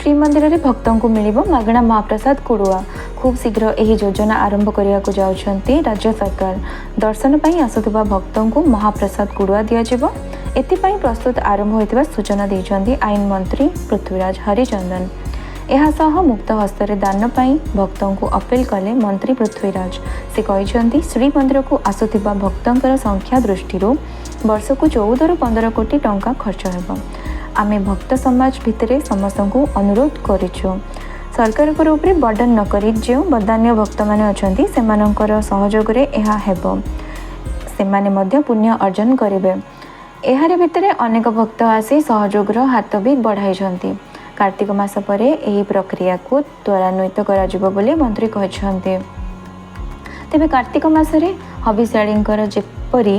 ଶ୍ରୀମନ୍ଦିରରେ ଭକ୍ତଙ୍କୁ ମିଳିବ ମାଗଣା ମହାପ୍ରସାଦ କୁଡ଼ୁଆ। ଖୁବ୍ ଶୀଘ୍ର ଏହି ଯୋଜନା ଆରମ୍ଭ କରିବାକୁ ଯାଉଛନ୍ତି ରାଜ୍ୟ ସରକାର। ଦର୍ଶନ ପାଇଁ ଆସୁଥିବା ଭକ୍ତଙ୍କୁ ମହାପ୍ରସାଦ କୁଡ଼ୁଆ ଦିଆଯିବ। ଏଥିପାଇଁ ପ୍ରସ୍ତୁତ ଆରମ୍ଭ ହୋଇଥିବା ସୂଚନା ଦେଇଛନ୍ତି ଆଇନ ମନ୍ତ୍ରୀ ପୃଥ୍ୱୀରାଜ ହରିଚନ୍ଦନ। ଏହାସହ ମୁକ୍ତ ହସ୍ତରେ ଦାନ ପାଇଁ ଭକ୍ତଙ୍କୁ ଅପିଲ କଲେ ମନ୍ତ୍ରୀ ପୃଥ୍ୱୀରାଜ। ସେ କହିଛନ୍ତି, ଶ୍ରୀମନ୍ଦିରକୁ ଆସୁଥିବା ଭକ୍ତଙ୍କର ସଂଖ୍ୟା ଦୃଷ୍ଟିରୁ ବର୍ଷକୁ 14ରୁ 15 କୋଟି ଟଙ୍କା ଖର୍ଚ୍ଚ ହେବ। ଆମେ ଭକ୍ତ ସମାଜ ଭିତରେ ସମସ୍ତଙ୍କୁ ଅନୁରୋଧ କରିଛୁ, ସରକାରଙ୍କ ଉପରେ ବର୍ଡନ ନକରି ଯେଉଁ ବଦାନ୍ୟ ଭକ୍ତମାନେ ଅଛନ୍ତି, ସେମାନଙ୍କର ସହଯୋଗରେ ଏହା ହେବ। ସେମାନେ ମଧ୍ୟ ପୁଣ୍ୟ ଅର୍ଜନ କରିବେ। ଏହାରି ଭିତରେ ଅନେକ ଭକ୍ତ ଆସି ସହଯୋଗର ହାତ ବି ବଢ଼ାଇଛନ୍ତି। କାର୍ତ୍ତିକ ମାସ ପରେ ଏହି ପ୍ରକ୍ରିୟାକୁ ତ୍ୱରାନ୍ୱିତ କରାଯିବ ବୋଲି ମନ୍ତ୍ରୀ କହିଛନ୍ତି। ତେବେ କାର୍ତ୍ତିକ ମାସରେ ହବିଷ୍ୟାଳୀଙ୍କର ଯେପରି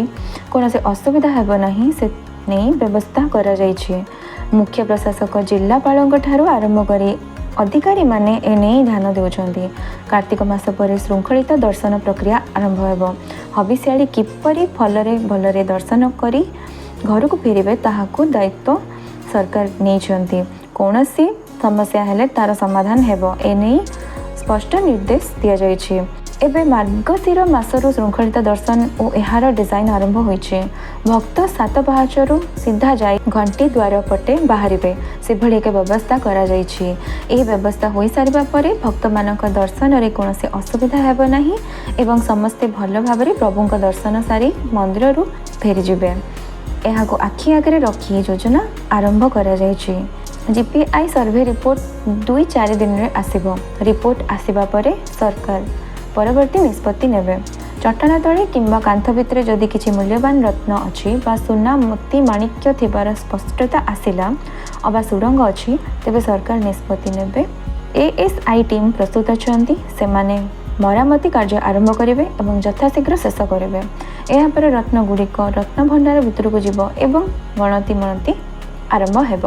କୌଣସି ଅସୁବିଧା ହେବ ନାହିଁ, ସେ ନେଇ ବ୍ୟବସ୍ଥା କରାଯାଇଛି। ମୁଖ୍ୟ ପ୍ରଶାସକ, ଜିଲ୍ଲାପାଳଙ୍କ ଠାରୁ ଆରମ୍ଭ କରି ଅଧିକାରୀମାନେ ଏନେଇ ଧ୍ୟାନ ଦେଉଛନ୍ତି। କାର୍ତ୍ତିକ ମାସ ପରେ ଶୃଙ୍ଖଳିତ ଦର୍ଶନ ପ୍ରକ୍ରିୟା ଆରମ୍ଭ ହେବ। ହବିଷ୍ୟାଳୀ କିପରି ଭଲରେ ଭଲରେ ଦର୍ଶନ କରି ଘରକୁ ଫେରିବେ, ତାହାକୁ ଦାୟିତ୍ୱ ସରକାର ନେଇଛନ୍ତି। କୌଣସି ସମସ୍ୟା ହେଲେ ତା'ର ସମାଧାନ ହେବ, ଏନେଇ ସ୍ପଷ୍ଟ ନିର୍ଦ୍ଦେଶ ଦିଆଯାଇଛି। ଏବେ ମାର୍ଗଶିର ମାସରୁ ଶୃଙ୍ଖଳିତ ଦର୍ଶନ ଓ ଏହାର ଡିଜାଇନ୍ ଆରମ୍ଭ ହୋଇଛି। ଭକ୍ତ ସାତ ପାହାଚରୁ ସିଧା ଯାଇ ଘଣ୍ଟି ଦ୍ୱାର ପଟେ ବାହାରିବେ, ସେଭଳି ଏକ ବ୍ୟବସ୍ଥା କରାଯାଇଛି। ଏହି ବ୍ୟବସ୍ଥା ହୋଇସାରିବା ପରେ ଭକ୍ତମାନଙ୍କ ଦର୍ଶନରେ କୌଣସି ଅସୁବିଧା ହେବ ନାହିଁ ଏବଂ ସମସ୍ତେ ଭଲ ଭାବରେ ପ୍ରଭୁଙ୍କ ଦର୍ଶନ ସାରି ମନ୍ଦିରରୁ ଫେରିଯିବେ। ଏହାକୁ ଆଖି ଆଗରେ ରଖି ଯୋଜନା ଆରମ୍ଭ କରାଯାଇଛି। ଜିପିଆଇ ସର୍ଭେ ରିପୋର୍ଟ 2-4 ଦିନରେ ଆସିବ। ରିପୋର୍ଟ ଆସିବା ପରେ ସରକାର ପରବର୍ତ୍ତୀ ନିଷ୍ପତ୍ତି ନେବେ। ଚଟାଣ ତଳେ କିମ୍ବା କାନ୍ଥ ଭିତରେ ଯଦି କିଛି ମୂଲ୍ୟବାନ ରତ୍ନ ଅଛି ବା ସୁନା, ମୋତି, ମାଣିକ୍ୟ ଥିବାର ସ୍ପଷ୍ଟତା ଆସିଲା ଅବା ସୁଡ଼ଙ୍ଗ ଅଛି, ତେବେ ସରକାର ନିଷ୍ପତ୍ତି ନେବେ। ଏଏସ୍ଆଇ ଟିମ୍ ପ୍ରସ୍ତୁତ ଅଛନ୍ତି। ସେମାନେ ମରାମତି କାର୍ଯ୍ୟ ଆରମ୍ଭ କରିବେ ଏବଂ ଯଥାଶୀଘ୍ର ଶେଷ କରିବେ। ଏହାପରେ ରତ୍ନଗୁଡ଼ିକ ରତ୍ନଭଣ୍ଡାର ଭିତରକୁ ଯିବ ଏବଂ ଗଣତି ମଣତି ଆରମ୍ଭ ହେବ।